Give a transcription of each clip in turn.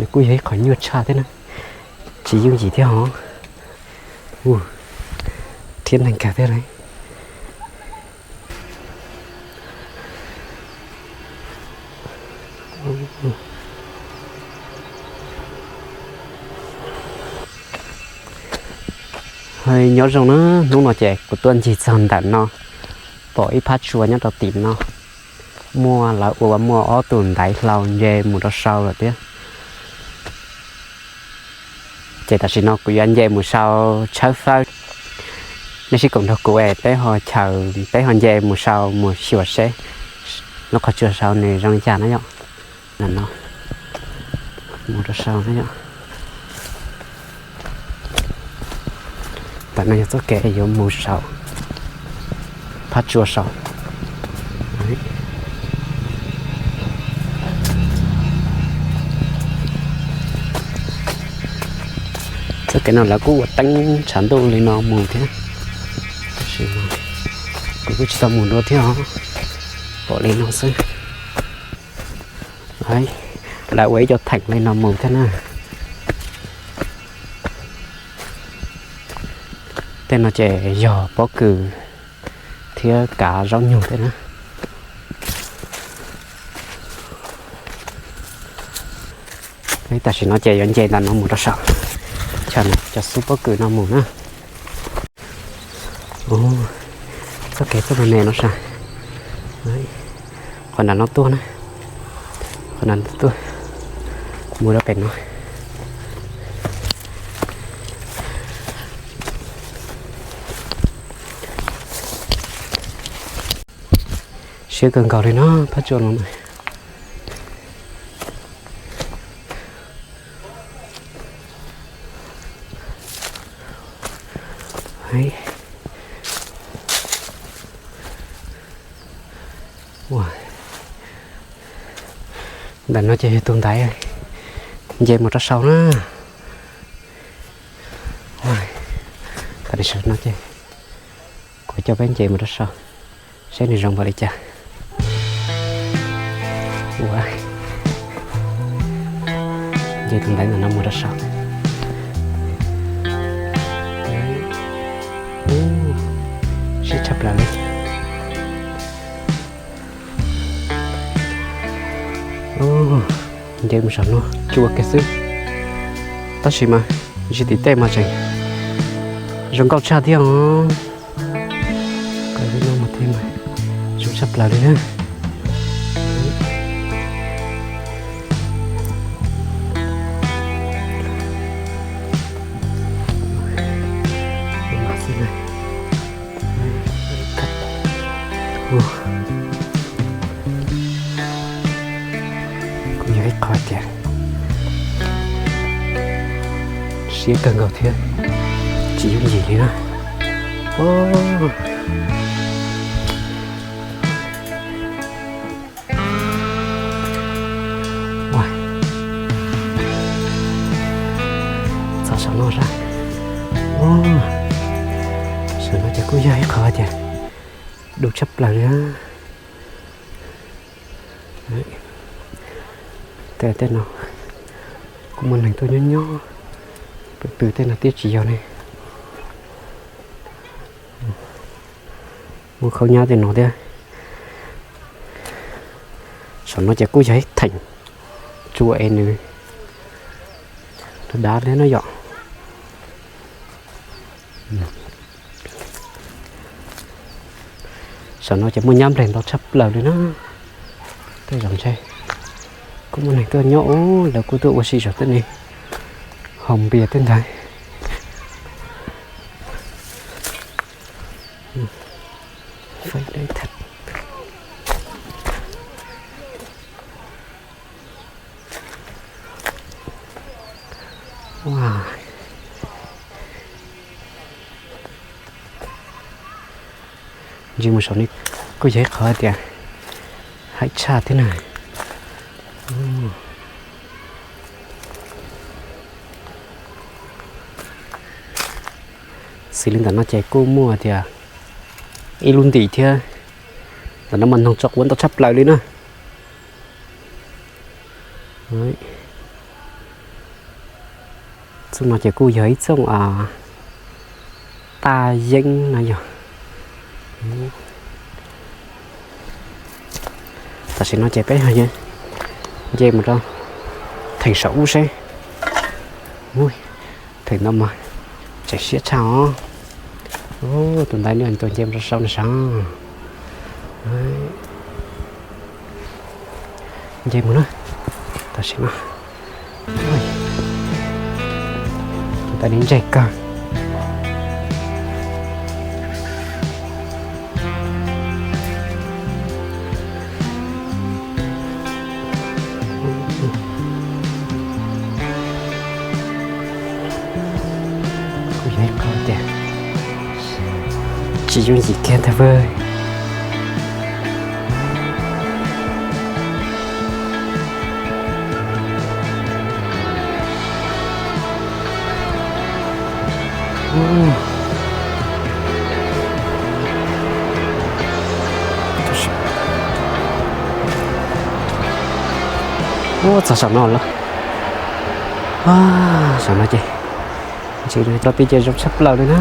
Nws kuj yog ib qho nyuaj tshaj thiab na, tsis yooj yim thiab hov. Ua, rhiab neeg kawg thiab lauj. Nyob zoo na, hnub no ces kuv tuaj ncig txog ntawm no, pom ib phab tsua nyob rau tim no, muaj lawv ua muaj ob tug ntaiv hlau nce mus rau saud lawm thiab. Ces tam sim no kuv yuav nce mus sau tshawb fawb. Nej sib koom nrog kuv es peb ho chaws, peb ho nce mus sau mus xyuas seb lub qhov tsua saud nws zoo li cas na yom. Ntawm no mus rau saud na yom. Ntawm no yog txoj kev yuav mus saud, phab tsua saud. Txoj kev no lawv kuj ua teeb tshav ntuj li no mus thiab, tab sis kuv kuj tsis tau mus dua thiab os, pom li no xwb. Lawv ua ib co theem li no mus thiab na. Tej no ces yog pob kws thiab kav zaub nyug tej na. Tam sim no ces yuav nce ntawm no mus rau saum, chaw no cov xub pob kws no mus na. Txoj kev tuaj me me no sas, qhov nram no tuaj na, qhov nram no tuaj mus rau pem no. Siab kawg nkaus li no phab tsua no na. Ntawm no ces yog tus ntaiv nce mus rau saum na. Tam sim no ces kuv coj peb nce mus rau saum seb nws zoo npaum li cas. Ua, nce tus ntaiv ntawm no mus rau saum. Siab tshaj plaws li. Nce mus saum no tsua kiag xwb, tab sis mas ntshe tim tej mas tseem zoo nkauj tshaj thiab os. Zoo tshaj plaws li na. Kuj yog ib qho tias siab kawg nkaus thiab, tsis yooj yim li na. Txog saum no sas, saum no ces kuj yog ib qho tias du tshaj plaws li. Tej tej no kuj muaj neeg tuaj nyob nyob, pw pw tej no thiab tsis yog ne. Muaj khaub nyab tej no thiab. Saum no ces kuj yog ib theem tsua es nws dav thiab no yom. Saum no ces muaj nyab npleg ntau tshaj plaws li na. Tej zaum ntshe kuj muaj neeg tuaj nyob ub, lawv kuj tuaj ua si saum tej ne, haus npias tej ntawd. Ntsia mus saum no kuj yog ib qho tias haib tshaj thiab na. Xws li ntawm no ces kuj muaj tias ib lub ntim thiab, ntawm no mas noog tso quav ntau tshaj plaws li na. Txooj no ces kuj yog ib txooj taj yeeb no yog. Tam sim no ces peb nce mus rau theem saum ub seb. Theem no mas tseem siab tshaj os. Tus ntaiv no tuaj nce mus rau saum no sav. Nce mus na, tam sim no tus ntaiv ni ntseg kawg. Kuj yog ib qho tias tsis yooj yim kiag ntag pag. Ub, txog saum no lawm. Saum no ces ntsis rau peb ces zoo tshaj plaws li na.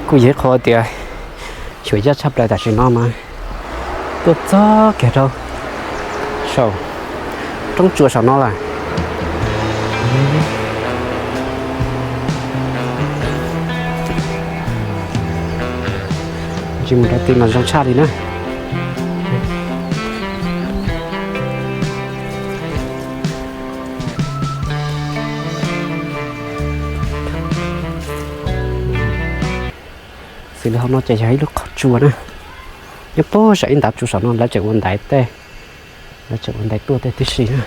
Kuj yog ib qho tias xyuam yaj tshaj plaws tam sim no mas tuaj txog kiag rau saum roob tsua saum no lawm. Ntsis mus rau tim mas zoo tshaj li na. Xws li hauv no ces yog ib lub qhov tsua na. Nyob puag saum ib ntav tsua saum no lawv tseem ua ntaiv tej, lawv tseem ua ntaiv tuaj tej tib si na.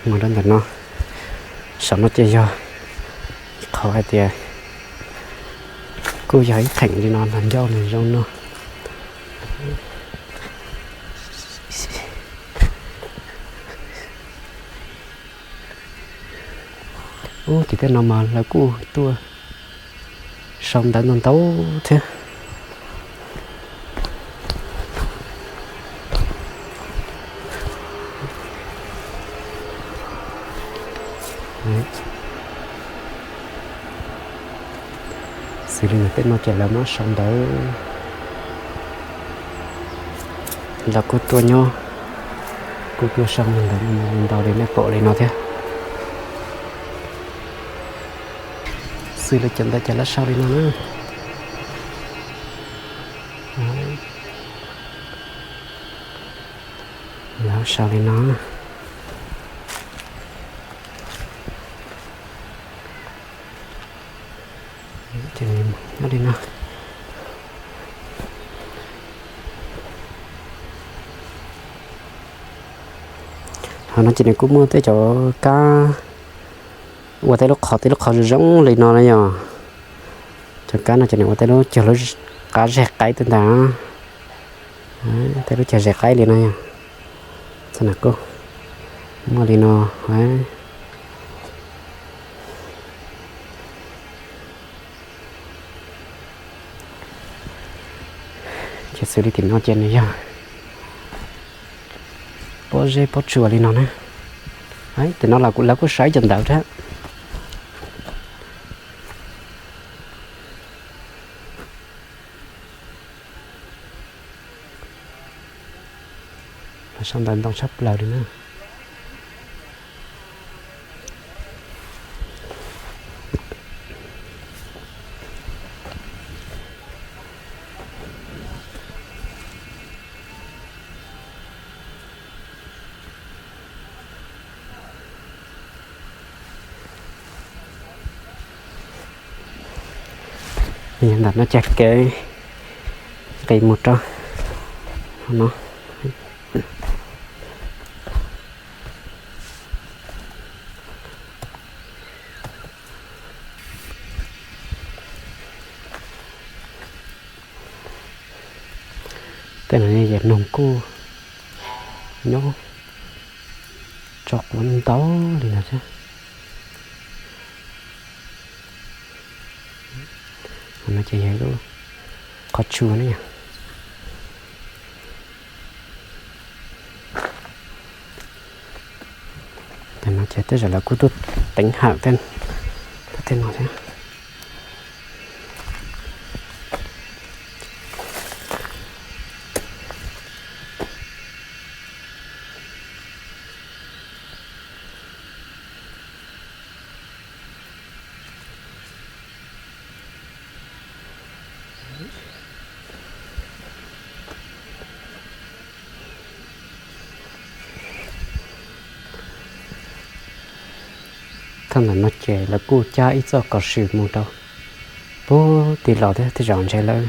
Mus rau ntawm no, saum no ces yog ib qhov hais tias kuj yog ib theem li no, nag ncauj nws zoo no. Ub, tim tej no mas lawv kuj tuaj sau ntawv ntau ntau thiab. Xws li ntawm tej no ces lawv muab sau ntawv, lawv kuj tuaj nyob, kuj tuaj sau ntawv ntau li nej pom li no thiab. Xws li cov ntawv ces lawv sau li no na. Lawv sau li no. Nyob li no. Hauv no ces nws kuj muaj tej cov kab ua tej lub qhov, tej lub qhov zoo zoo li no na yom. Cov kab no ces nws ua tej lub cag lub qab zes qaib tej ntag. Tej lub cag zes qaib li no yom. Txog na kuj muaj li no. Ces xws li tim no ces nws yog pob zeb pob tsuas li no na. Tim no los lawv kuj sau cov ntawv thiab. Lawv sau ntawv ntau tshaj plaws li na. Ntawm no cog kev nqis mus rau no. Tej no yog noog kuj nyob tso quav ntau li no thiab. Ces yog ib lub qhov tsua ne yom. Ntawm no ces tej zaum lawv kuj tuaj teev hawm tej no thiab. Thaj ntawm no ces lawv kuj cab ib txoj kos swm mus rau puag tid los thiab, tej zaum ntshe lawv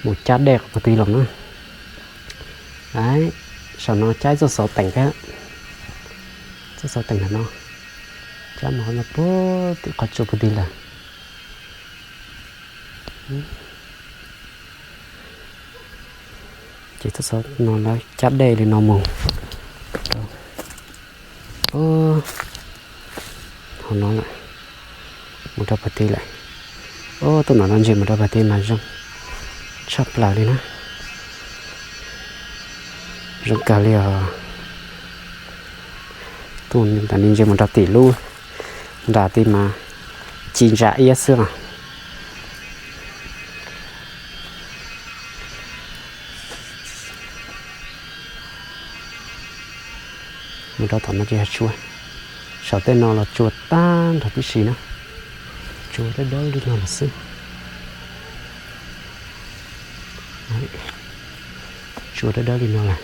mus cab dej qhov puag tid los na. Saum no cab ib txoj xov teem thiab, txoj xov teem ntawm no cab mus puag tim qhov tsua puag tid lawm. Ces txoj xov no lawv cab dej li no mus rau hauv no lawm, mus rau puag tid lawm. Tuaj ntawm no ntsia mus rau puag tid mas zoo tshaj plaws li na. Zoo kawg li os. Tuaj ntawm no ntsia mus rau tim lub nram tid mas ci ntsa iab xwb os. Mus rau tom no ces yog tsua. Saum tej no los tsua tag nrho tib si na. Tsua dawb dawb li no lawm xwb. Tsua dawb dawb li no lawm.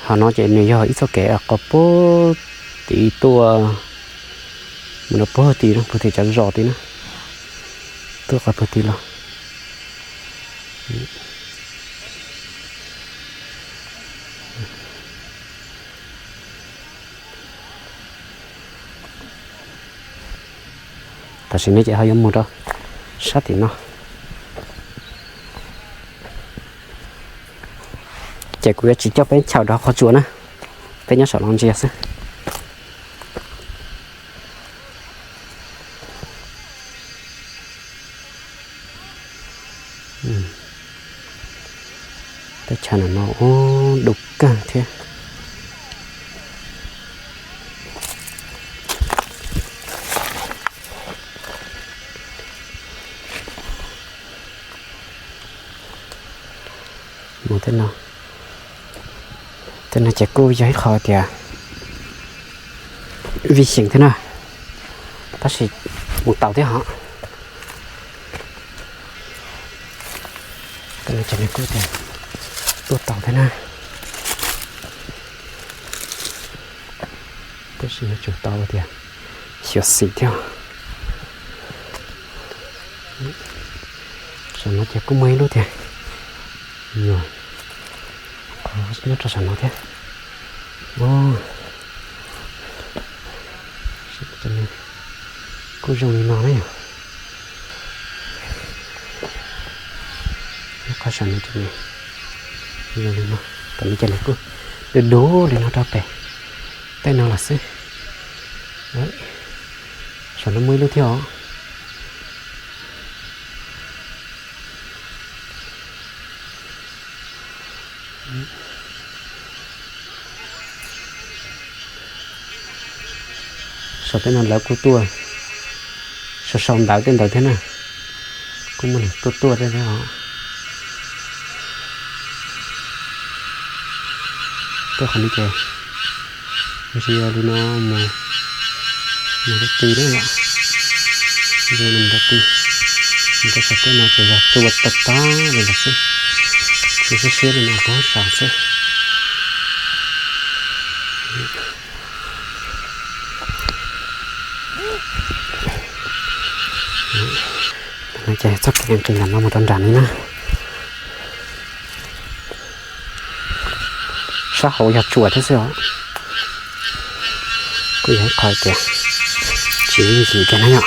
Hauv no ces nws yog ib txoj kev qhov puag tid tuaj mus rau puag tid no, puag tim cov zos tid na, tuaj qhov puag tid los. Tam sim no ces ho yuav mus rau sab tim no. Ces kuv yuav tsis coj peb chaws rau qhov tsua na, peb nyob saum no ntsia xwb. Teb chaws no ub, dub kawg thiab. Mus tej no, tej no ces kuj yog ib qho tias vij xyeem thiab na, tab sis mus tau thiab hos. Tej no ces nws kuj tias tuaj tau thiab na, tab sis yuav tsum tau tias xyuam xim thiab. Saum no ces kuj muaj ib lub tiag, nyuam qhov nyob rau saum no thiab. Kuj zoo li no na yom. Nyob qhov saum no zoo li no, tam no ces nws kuj dub dub li no rau pem tej no lawm xwb. Saum no muaj ib lub thiab os. Saum tej no lawv kuj tuaj sau sau ntawv tej ntawd thiab na, kuj muaj neeg tuaj tuaj thiab os. Tuaj qhov no ces ntsia li no mus, mus rau tid na yom, ntsia mus rau tid, mus rau saum tej no ces yog tsua tag tag li lawm xwb, tsua siab siab li no puag saud xwb. No ces txoj kev nqis ntawm no mus rau nram no na. Sab hauv yog tsuas thiab xwb os. Kuj yog ib qho tias tsis ncim kiag na yom.